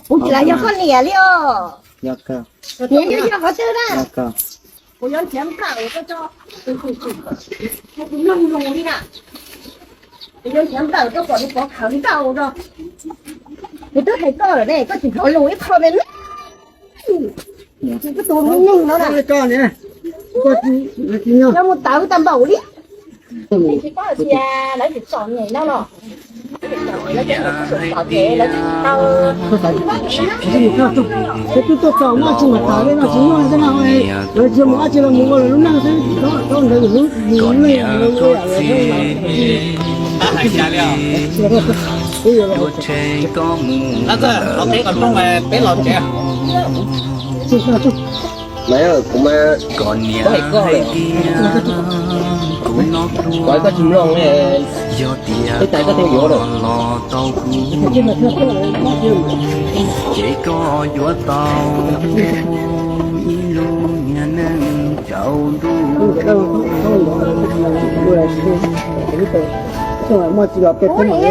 Kuv tsis yog koj niam li os. Niam yog qhov twg na? Kuv yuav nrhiav nplawm, kuv mloog lus li na. Kuv yuav nrhiav nplawm tuaj kom nws pov khawv nrauj no. Kuv twb hais koj lawm ne, koj tsis hnov lus ib qho me me. Koj tus me neeg no na, yog mus tawv tag npaum li. Tsis paub tias lawv tsis tsom nyem no los, lawv tsis tsom ces lawv tsis tau. Twb tuaj txog no tsis mam tawm li no tsis muaj tej no, lawv tsis mus dab tsi los mus ua lawv lub neej xwb, txhob ntawd yus lub neej lawv ua yam lawv. Mas kuv mas, koj tsis mloog ne, peb tais koj thiaj yuav lawm. Ces koj yuav tau ib lub niag neej tsaus ntuj. Muaj tsis los peb teb mam li.